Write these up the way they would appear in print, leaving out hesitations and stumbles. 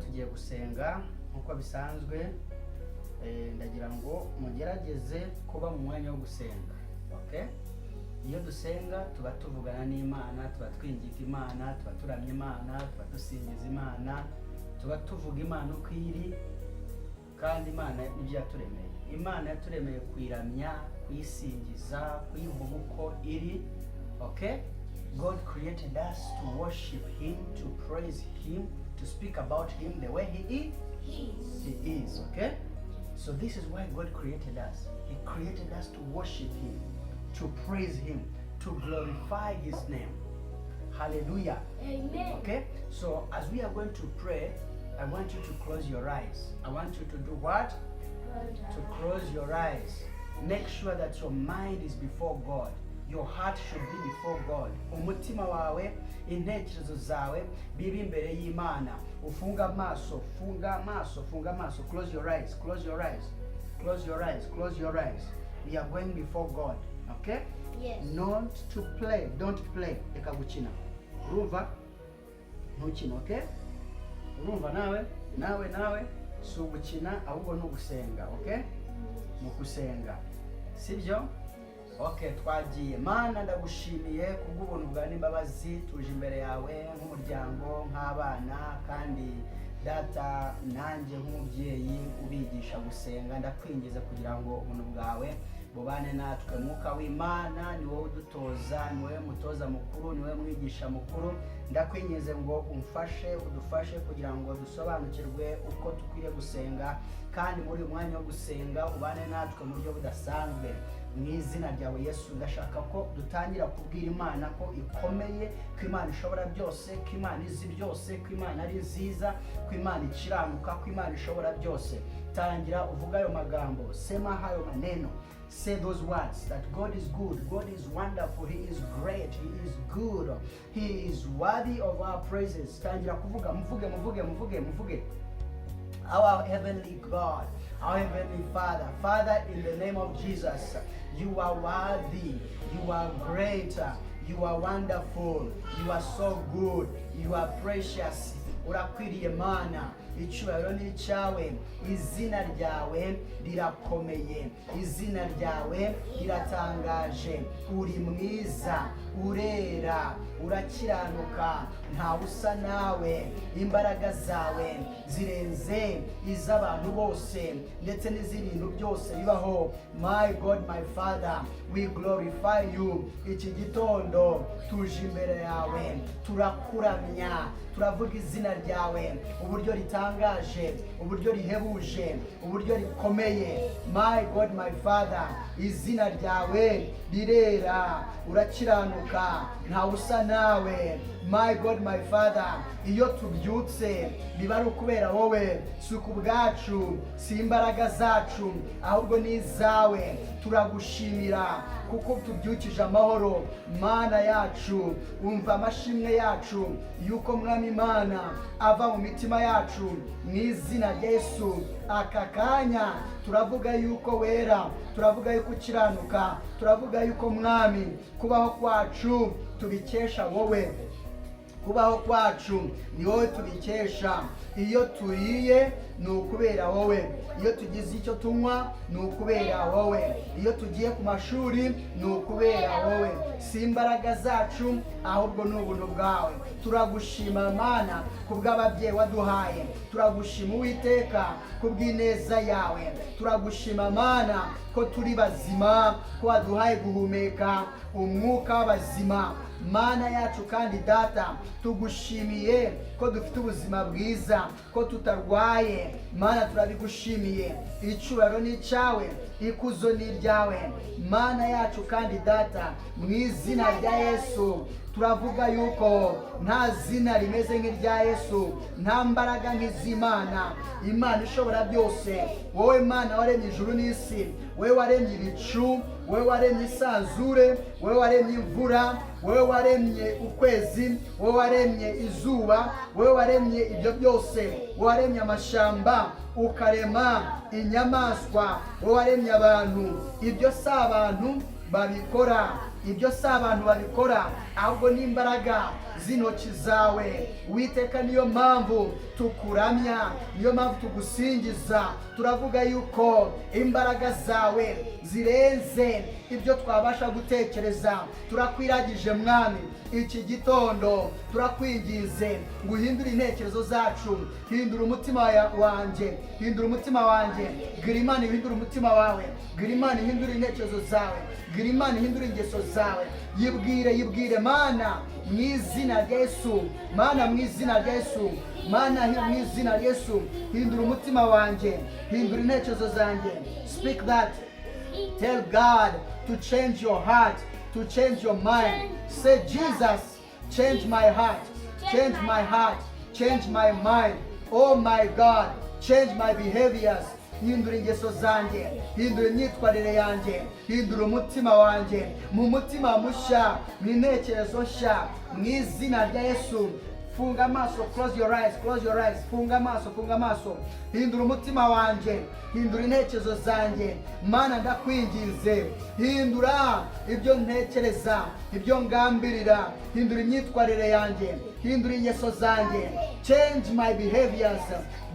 Tugiye gusenga nk'uko bisanzwe. Ndagira ngo mugerageze kuba mu mwanya wo gusenga, okay? Iyo dusenga tuba tuvugana n'Imana, tuba twinginga Imana, tuba turamya Imana, tuba dusingiza Imana, tuba tuvuga Imana uko iri. Kandi Imana nibyo yaturemeye. Imana yaturemeye kuyiramya, kuyisingiza, kuyivuga uko iri, okay? God created us to worship him, to praise him, to speak about him the way he is. He. He is, okay? So this is why God created us. He created us to worship him, to praise him, to glorify his name. Hallelujah. Amen. Okay? So as we are going to pray, I want you to close your eyes. I want you to do what? To close your eyes. Make sure that your mind is before God. Your heart should be before God. Umutima wawe, intekerezo zawe bibe imbere y'Imana. Ufunga amaso, funga amaso, funga amaso. Close your eyes, close your eyes, close your eyes, close your eyes. We are going before God. Okay? Yes. Not to play, don't play. Reka gukina. Urumva? Ntukine, okay? Urumva nawe? Nawe nawe si ugukina, ahubwo ni ugusenga, okay? Ni ugusenga. Sibyo? Okay, twagiye. Mana, ndagushimiye kubw'ubuntu bwawe n'imbabazi. Tuje imbere yawe nk'umuryango, nk'abana, kandi Data, nanjye nk'umubyeyi ubigisha gusenga, ndakwinginze kugira ngo ubuntu bwawe bubane natwe. Mwuka w'Imana, ni wowe udutoza, ni wowe mutoza mukuru, ni wowe mwigisha mukuru. Ndakwinginze ngo umfashe, udufashe kugira ngo dusobanukirwe uko dukwiriye gusenga, kandi muri uyu mwanya wo gusenga ubane natwe mu buryo budasanzwe, mu izina ryawe Yesu. Ndashaka ko dutangira kubwira Imana ko ikomeye, ko Imana ishobora byose, ko Imana izi byose, ko Imana ari nziza, ko Imana ikiranuka, ko Imana ishobora byose. Tangira uvuga ayo magambo. Sema hayo maneno. Say those words that God is good, God is wonderful, he is great, he is good, he is worthy of our praises. Tangira kuvuga, muvuge, muvuge, muvuge, muvuge. Our heavenly God, our heavenly Father, Father, in the name of Jesus, you are worthy, you are great, you are wonderful, you are so good, you are precious. Urakwiriye Mana, icyubahiro ni icyawe. Izina ryawe rirakomeye, izina ryawe riratangaje. Uri mwiza, urera, urakiranuka, ntawe usa nawe. Imbaraga zawe zirenze iz'abantu bose ndetse n'iz'ibintu byose bibaho. My God, my Father, we glorify you. Iki gitondo tuje imbere yawe, turakuramya, turavuga izina ryawe uburyo ritangaje, uburyo rihebuje, uburyo rikomeye. My God, my Father, izina ryawe rirera, urakiranuka, ntawe usa nawe. My God, my Father, iyo tubyutse biba ari ukubera wowe, si ku bwacu, si imbaraga zacu, ahubwo ni izawe. Turagushimira kuko tubyukije amahoro. Mana yacu, umva amashimwe yacu yuko, Mwami Imana, ava mu mitima yacu, mu izina rya Yesu. Aka kanya turavuga yuko wera, turavuga yuko ukiranuka, turavuga yuko, Mwami, kubaho kwacu tubikesha wowe. Kubaho kwacu ni wowe tubikesha. Iyo turiye ni ukubera wowe, iyo tugize icyo tunywa ni ukubera wowe, iyo tugiye ku mashuri ni ukubera wowe. Si imbaraga zacu, ahubwo ni ubuntu bwawe. Turagushima Mana ku bw'ababyeyi waduhaye. Turagushima Uwiteka ku bw'ineza yawe. Turagushima Mana ko turi bazima, ko waduhaye guhumeka umwuka w'abazima. Mana yacu kandi Data, tugushimiye ko dufite ubuzima bwiza, ko tutarwaye. Mana, turabigushimiye. Icyubahiro ni icyawe, ikuzo ni iryawe, Mana yacu kandi Data, mu izina rya Yesu. Turavuga yuko nta zina rimeze nk'irya Yesu, nta mbaraga nk'iz'Imana, Imana ishobora byose. Wowe Mana waremye ijuru n'isi, wowe waremye ibicu, wowe waremye isanzure, wowe waremye imvura, wowe waremye ukwezi, wowe waremye izuba, wowe waremye ibyo byose, wowe waremye amashyamba, ukarema inyamaswa, wowe waremye abantu. Ibyo si abantu babikora. Ibyo si abantu babikora, ahubwo ni imbaraga z'intoki zawe, Witeka. Niyo mpamvu tukuramya, niyo mpamvu tugusingiza. Turavuga yuko imbaraga zawe zirenze ibyo twabasha gutekereza. Turakwiragije, Mwami, iki gitondo. Turakwinginze ngo uhindure intekerezo zacu. Hindura umutima wanjye, hindura umutima wanjye. Gira Imana ihindure umutima wawe, gira Imana ihindure intekerezo zawe, gira Imana ihindure ingeso zawe. Yibwire, yibwire: Mana, mu izina rya Yesu, Mana, mu izina rya Yesu, Mana, mu izina rya Yesu, hindura umutima wanjye, hindura intekerezo zanjye. Speak that. Tell God to change your heart, to change your mind. Say, "Jesus, change my heart, change my heart, change my mind. Oh my God, change my behaviors." Hindura ingeso zanjye, hindura imyitwarire yanjye, hindura umutima wanjye, mu mutima mushya, mu intekerezo nshya, mu izina rya Yesu. Funga amaso. Close your eyes, close your eyes. Funga amaso, funga amaso. Hindura umutima wanjye, hindura intekerezo zanjye. Mana, ndakwinginze, hindura ibyo ntekereza, ibyo ngambirira, hindura imyitwarire yanjye, hindura ingeso zanjye. Change my behaviors.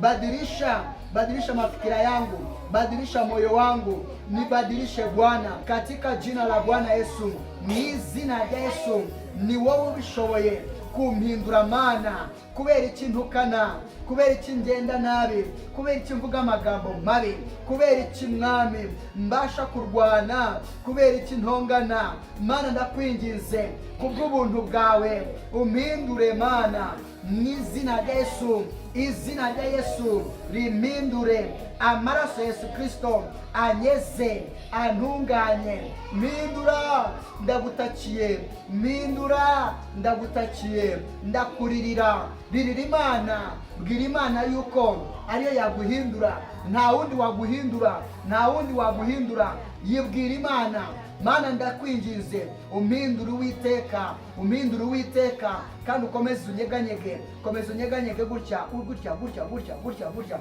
Badilisha, badilisha mafikira yangu, badilisha moyo wangu, nibadilishe Bwana, katika jina la Bwana Yesu. Mu izina rya Yesu. Ni wowe ubishoboye kumpindura, Mana. Kubera iki ntukana? Kubera iki ngenda nabi? Kubera iki mvuga amagambo mabi? Kubera iki, Mwami, mbasha kurwana? Kubera iki ntongana? Mana, ndakwinginze, kubw'ubuntu bwawe umpindure, Mana, mu izina rya Yesu. Izina rya Yesu rimpindure, amaraso ya Yesu Kirisito anyeze, antunganye. Mpindura, ndagutakiye, mpindura, ndagutakiye, ndakuririra. Ririra Imana, bwira Imana yuko ariyo yaguhindura. Nta wundi waguhindura, nta wundi waguhindura. Yibwira Imana: "Mana, ndakwinginze, umpindure, Uwiteka, umpindure, Uwiteka." Kandi ukomeze unyeganyege, komeza unyeganyege gutya, gutya, gutya, gutya, gutya, gutya,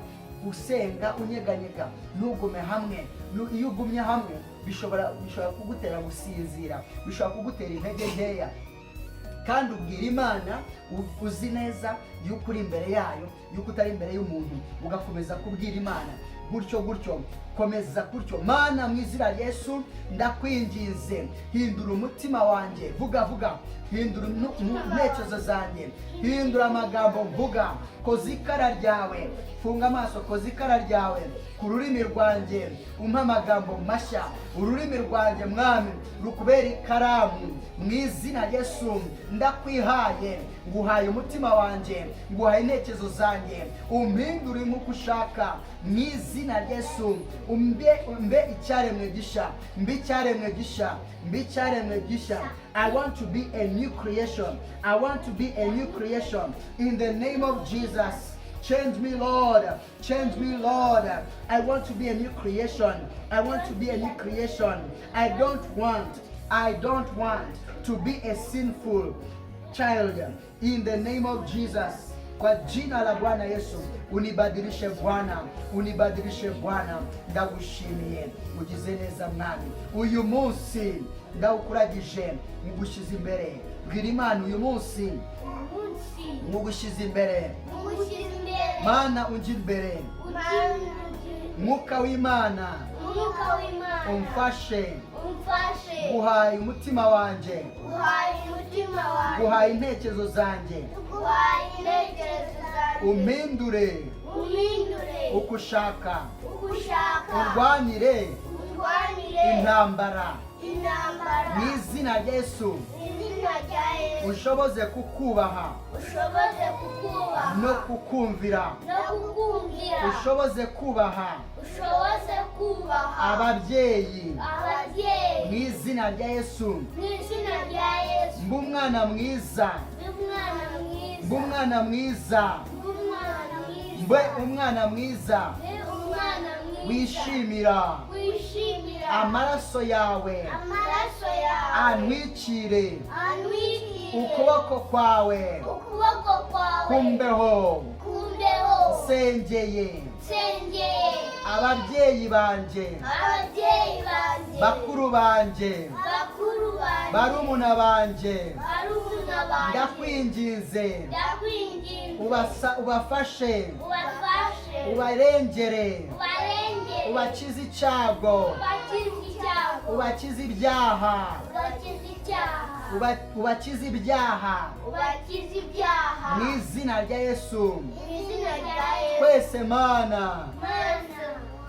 usenga unyeganyega. Ntugume hamwe. Iyo ugumye hamwe bishobora kugutera gusinzira, bishobora kugutera intege nkeya. Kandi ubwira Imana uzi neza yuko uri imbere yayo, yuko utari imbere y'umuntu. Ugakomeza kubwira Imana gutyo gutyo, komeza gutyo: "Mana, mu izina rya Yesu, ndakwinginze, hindura umutima wanjye." Vuga, vuga: "Hindura intekerezo zanjye, hindura amagambo mvuga, koza ikara ryawe." Funga amaso. "Koza ikara ryawe ku rurimi rwanjye, umpe amagambo mashya. Ururimi rwanjye, Mwami, rukubera ikaramu. Mu izina rya Yesu, ndakwihaye, nguhaye umutima wanjye, nguhaye intekerezo zanjye, umpindure nk'uko ushaka. Mu izina rya Yesu, umbe, mbe icyaremwe gishya, mbe icyaremwe gishya, mbe icyaremwe gishya. I want to be a new creation. I want to be a new creation in the name of Jesus. Change me, Lord. Change me, Lord. I want to be a new creation. I want to be a new creation. I don't want to be a sinful child. In the name of Jesus. Kwa jina la Bwana Yesu, unibadilishe Bwana, unibadilishe Bwana. Ndagushimiye, ugize neza, Mwami. Uyu munsi ndawukuragije, ngushyize imbere. Bwira Imana: "Uyu munsi Umunsi ngugushyize imbere." Ngushyize imbere. Mana, unjye imbere. Mwuka w'Imana, Umwuka w'Imana, umfashe. Umfashe. Guhaye umutima wanjye, Guhaye umutima wanjye, guhaye intekerezo zanjye, guhaye intekerezo zanjye, umpindure umpindure uko ushaka, uko ushaka, urwanire urwanire intambara intambara mu izina rya Yesu, mu izina rya Yesu, ushoboze kukubaha ushoboze kukubaha no kukumvira, no kukumvira, ushoboze kubaha ushoboze kubaha ababyeyi ababyeyi mu izina rya Yesu. Mu izina rya Yesu. Mbe umwana mwiza. Mbe umwana mwiza. Mbe umwana mwiza. Mbe umwana mwiza. Mbe umwana mwiza. Mbe umwana mwiza. Wishimira wishimira amaraso yawe amaraso yawe antwikire, antwikire, ukuboko kwawe ukuboko kwawe kumbeho. Kumbeho. Nsengeye Nsengeye. Ababyeyi banjye, Ababyeyi banjye, bakuru banjye, bakuru banjye, barumuna banjye, barumuna banjye, ndakwinginze, ndakwinginze, ubafashe, ubafashe, ubarengere, ubarengere, ubakize icyago, ubakize icyago, ubakize ibyaha, ubakize icyaha, ubakize ibyaha, ubakize ibyaha, mu izina rya Yesu. Mu izina rya Yesu. Twese Mana, Mana,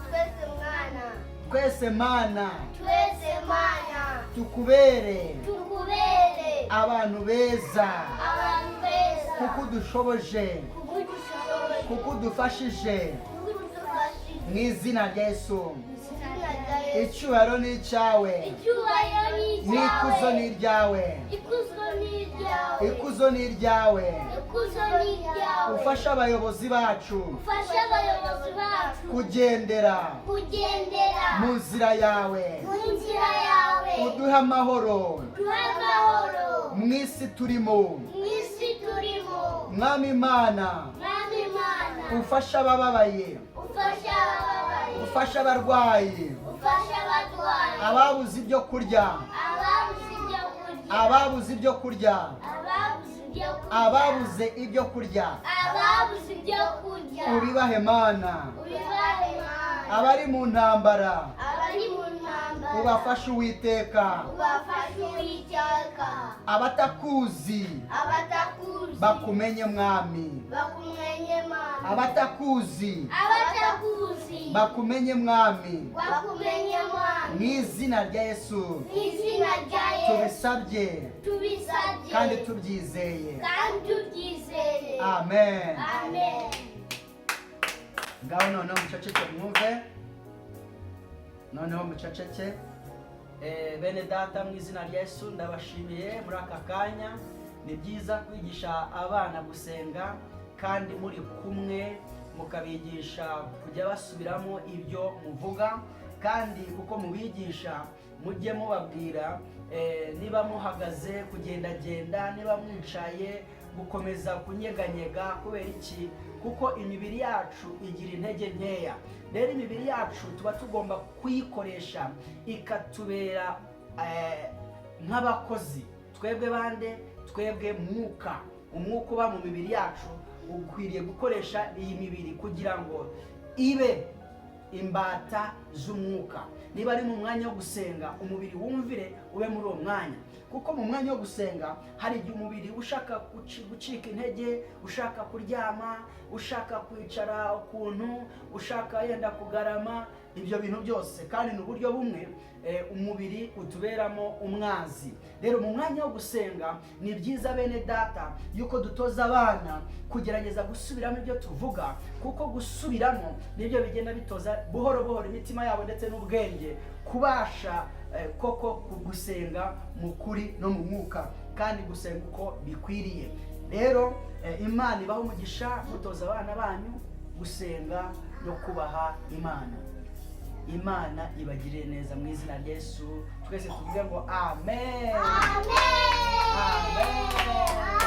twese Mwana, twese Mana, twese Mana, tukubere tukubere abantu beza, abantu beza, kuko udushoboje, kuko udushoboye, kuko udufashije, kuko udufashije, mu izina rya Yesu. Mu izina rya Yesu. Icyubahiro ni icyawe, Icyubahiro ni n'ikuzo icyawe, ni iryawe, ikuzo ni iryawe, ikuzo ni iryawe. Ikuzo ni iryawe. Ufashe abayobozi bacu Ufashe abayobozi bacu kugendera kugendera mu nzira yawe, mu nzira yawe, uduhe amahoro duhe amahoro mu isi turimo. Mu isi turimo. Mwami Imana, Mwami Imana, ufashe abababaye, ufashe abababaye, ufashe abarwayi, ufashe abarwayi, ababuze ibyo kurya, ababuze ibyo kurya, ababuze ibyo kurya, ababuze ibyo kurya, ababuze ibyo kurya, ababuze ibyo kurya, ubibahe Mana. Ubibahe Mana. Abari mu ntambara, Abari mu ntambara, ubafashe Uwiteka. Ubafashe Uwiteka. Abatakuzi Abatakuzi bakumenye Mwami. Bakumenye Mana. Abatakuzi Abatakuzi bakumenye Mwami. Bakumenye Mwami. Mu izina rya Yesu. Mu izina rya Yesu. Tubisabye Tubisabye kandi tubyizeye. Kandi tubyizeye. Amen. Amen. Ngaho noneho muceceke mwumve, noneho muceceke. Bene data, mu izina rya Yesu ndabashimiye muri aka kanya. Ni byiza kwigisha abana gusenga kandi muri kumwe, mukabigisha kujya basubiramo ibyo muvuga, kandi uko mubigisha mujye mubabwira niba muhagaze kugendagenda, niba mwicaye gukomeza kunyeganyega. Kubera iki? Kuko imibiri yacu igira intege nkeya. Rero imibiri yacu tuba tugomba kuyikoresha ikatubera nk'abakozi. Twebwe bande? Twebwe mwuka, umwuka uba mu mibiri yacu ukwiriye gukoresha iyi mibiri kugira ngo ibe imbata z'umwuka. Niba ari mu mwanya wo gusenga, umubiri wumvire ube muri uwo mwanya, kuko mu mwanya wo gusenga hari igihe umubiri ushaka gucika intege, ushaka kuryama, ushaka kwicara ukuntu, ushaka yenda kugarama, ibyo bintu byose. Kandi ni uburyo bumwe umubiri utuberamo umwanzi. Rero mu mwanya wo gusenga ni byiza, bene data, yuko dutoza abana kugerageza gusubiramo ibyo tuvuga, kuko gusubiramo nibyo bigenda bitoza buhoro buhoro imitima yabo ndetse n'ubwenge kubasha koko gusenga mu kuri no mu mwuka, kandi gusenga uko bikwiriye. Rero Imana ibaha umugisha mutoza abana banyu gusenga no kubaha Imana. Imana ibagirire neza mu izina rya Yesu. Twese tuvuge ngo amen. Amen. Amen.